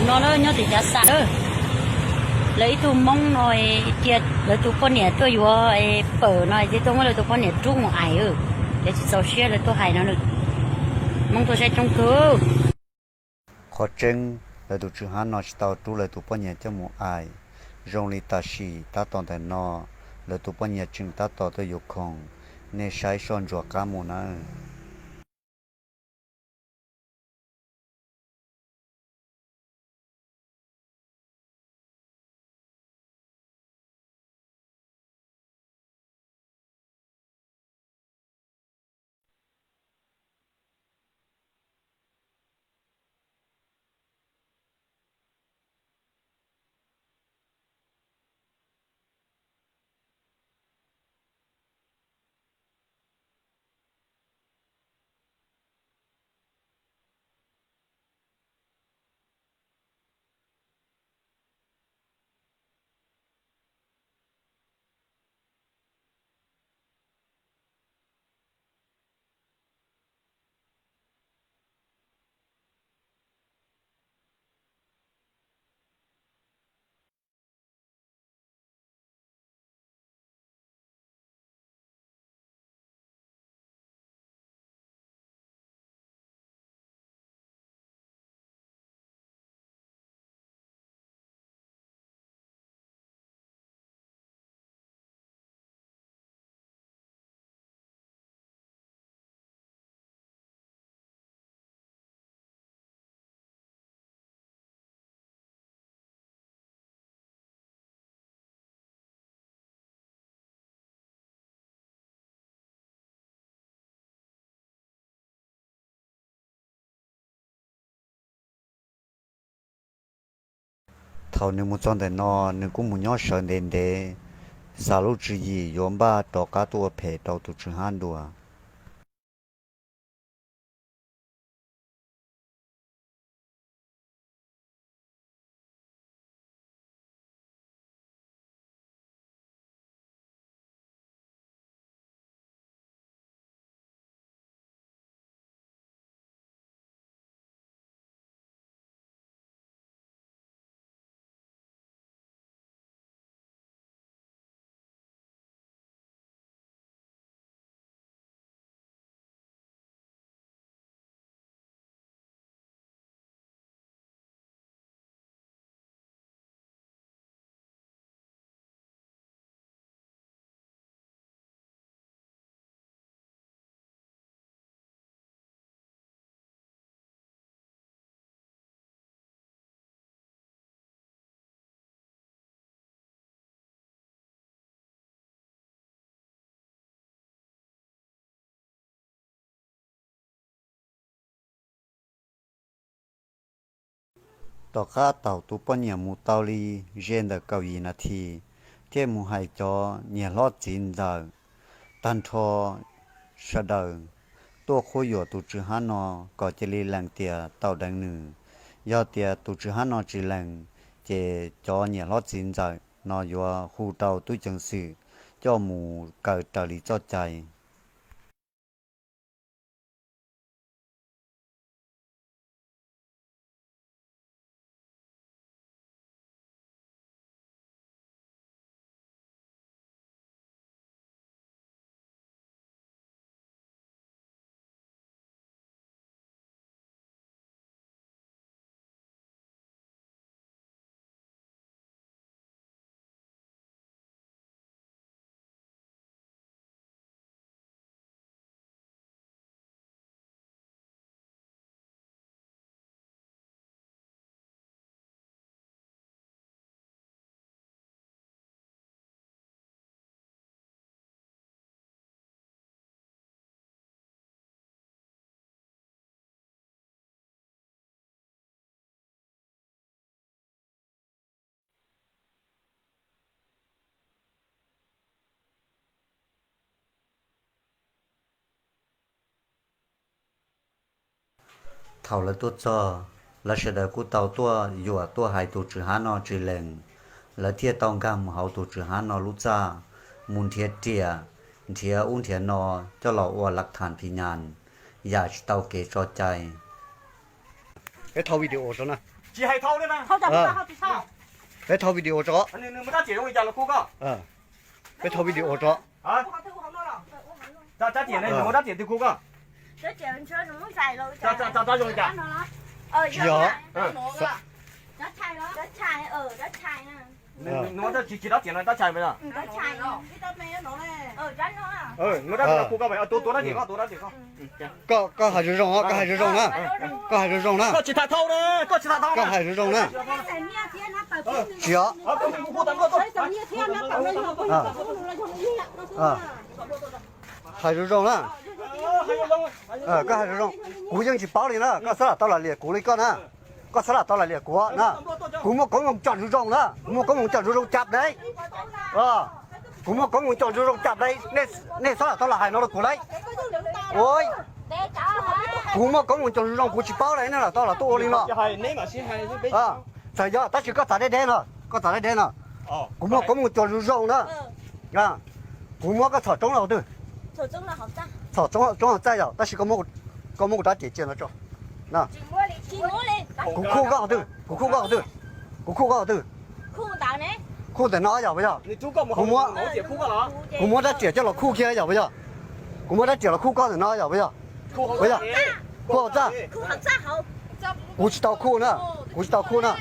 No na nyob tim Cav Xam, lawv ib tug Hmoob no cia lawv tus poj niam tuaj yuav pawm no ces tuaj muab lawv tus poj niam rub mus aim, lawv tsis txaus siab lawv tuaj hais no. Hmoob tuaj saib coob kawg. Qhov tseeb, lawv tus tswv hab no tsis tau rub lawv tus poj niam coj mus aim. Zoo li tam sim tab tom ntawm no, lawv tus poj niam tseem tab tom tuaj yuav khoom, nej saib soj ntsuam qab mus nawb. Thaum nws mus txog ntawm no, nws kuj mus nyob sawv ntev ntev, xav lub tswv yim yuav npaj rov qab tuaj ua phem rau tus tswv hab dua. Tom qab thaum tus poj niam mus tau li ze ntawm kaum yim nas this, thiaj mus hais cov niam hlob txiv ntxawm tag nrho sawv daws tuaj qhuab yuam tus tswv hab no kom cia li lees tias tau deev nws. Yog tias tus tswv hab no tsis lees, ces cov niam hlob txiv ntxawm no yuav hu rau tub ceev xwm coj mus kaw raws li txoj cai. Thaum lawv tuaj txog, lawv sawv daws kuj tau tuaj yuam tuaj hais tus tswv hab no tsis lees. Lawv thiaj tau nkag mus hauv tus tswv hab no lub txaj, mus nrhiav riam, nrhiav ub nrhiav no coj los ua lav tham phi nyas, yam tsis tau kev tso cai. Peb thau video rau na. Tsis hais thau li na. Peb thau video tso. Peb thau video tso. Tsis yog. Koj hais zoo zoo, koj hais zoo zoo na. Koj hais zoo zoo na. Koj hais zoo zoo na. Tsis yog. Hais zoo zoo na. Koj hais zoo zoo. Kuv yeej tsis paub li na, koj xav lam tau lam liam kuv li koj na. Koj xav lam tau lam liam kuv na. Kuv muaj koob moos coj zoo zoo na, kuv muaj koob moos coj zoo zoo cab deb. Kuv muaj koob moos coj zoo zoo cab deb, nej xav lam tau lam hais no rau kuv lauj. Kuv muaj koob moos coj zoo zoo kuv tsis paub li, nej lam tau lam tuaj ua li no. Txawm yog tab sis koj txav deb deb no, koj txav deb deb no. Kuv muaj koob moos coj zoo zoo na. Kuv muab koj txhom roob los twg? Txhom roob hauv txaj yog, tab sis koj muab kuv rab riam cia no tso. Kuv khuj koj qhov twg? Kuv khuj koj qhov twg? Kuv khuj koj qhov twg? Khuj ntawm no yog puas yog? Kuv muab rab riam coj los khuj kiag yog puas yog? Kuv muab rab riam los khuj koj ntawm no yog puas yog? Puas yog? Khuj hauv txaj. Kuv tsis tau khuj na, kuv tsis tau khuj na.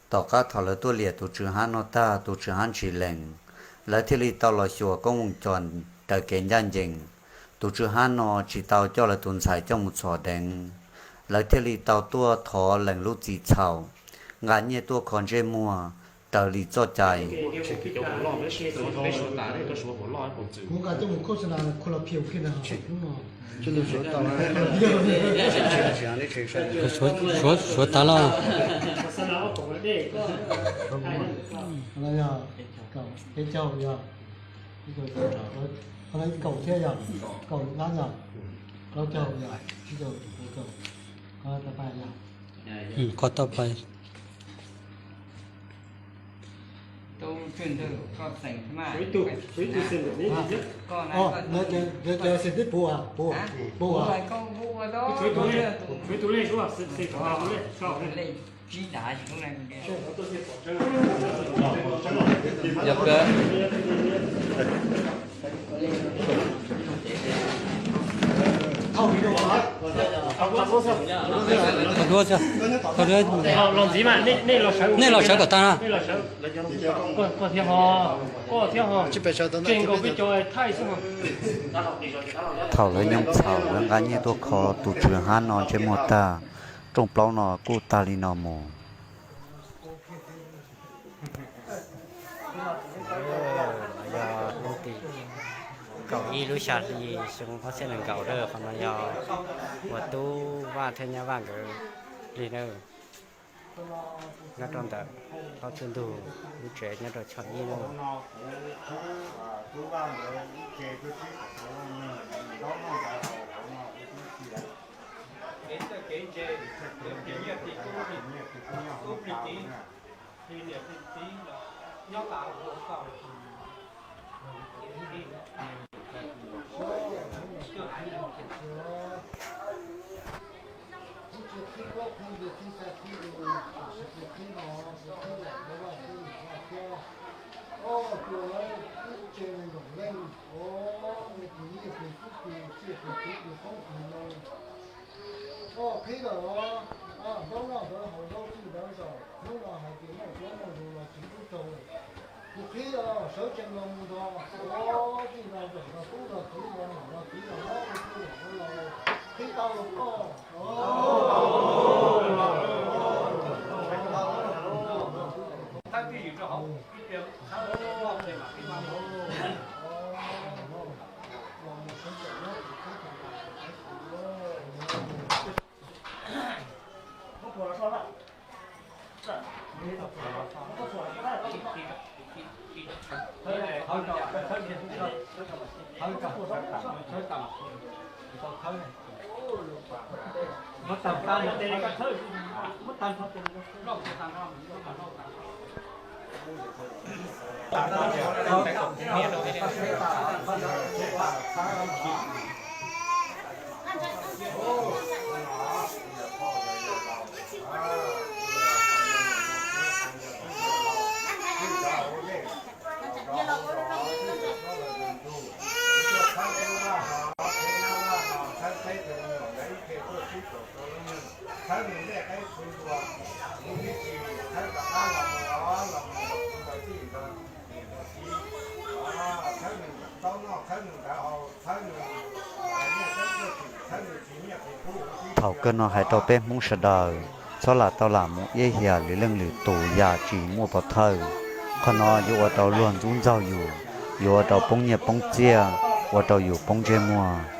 Tom qab thaum lawv tuaj liam tus tswv hab no tag, tus tswv hab ntshis lees, lawv thiaj li tau los xyuas koob moos cos raws kev ncaj ncees. Tus tswv hab no tsis tau coj lawv tus ntxhais coj mus txhom deev, lawv thiaj li tau tuaj thov lees lub txim txhaum, nqa nyiaj tuaj kho ntsej muag raws li txoj cai. Suav tas los. Kaum peb caug yog, kaum thiab yog, kaum dab yog, plaub caug yog, tsib caug, kaum, qhov tau pais yog. Qhov tau pais. Xeem tib puv, puv, puv. Yog kawg. Qhov duab xwb. Qhov duab. Nej los sawv kom tag na. Thaum lawv nyob txhaum lawv nqa nyiaj tuaj kho tus tswv hab no ntsej muag tag, rooj plaub no kuj tag li no mus. Yog hnub tim kaum ib lub xya hli xyoo ob txhiab nees nkaum, qhov no yog uas Tub Vaj thiab Nyab Vaj nkawd li na. Nyob rau ntawm Hlob Txhiaj Ntug lub tsev nyob rau Choj Ib na. Koj qhib lawm os, ntaub noj ntawd haus ntaub txij ntawd zaum, hnub no hais tias noj pluav noj zus los tsis pub raug. Kuv qhib os, sawv tsees los mus nrog txij no zaum los tub los txiv los nom los txiv los hlob los tub los los qhib tau los koj. Thaum kawg no hais rau peb Hmoob sawv daws, txhob lam tau lam mus iab hiam lwm leej lwm tus yam tsis muaj pov thawj. Qhov no yuav ua rau luag ntxub ntxaug yus, yuav ua rau poob nyiaj poob txiaj, ua rau yus poob ntsej muag.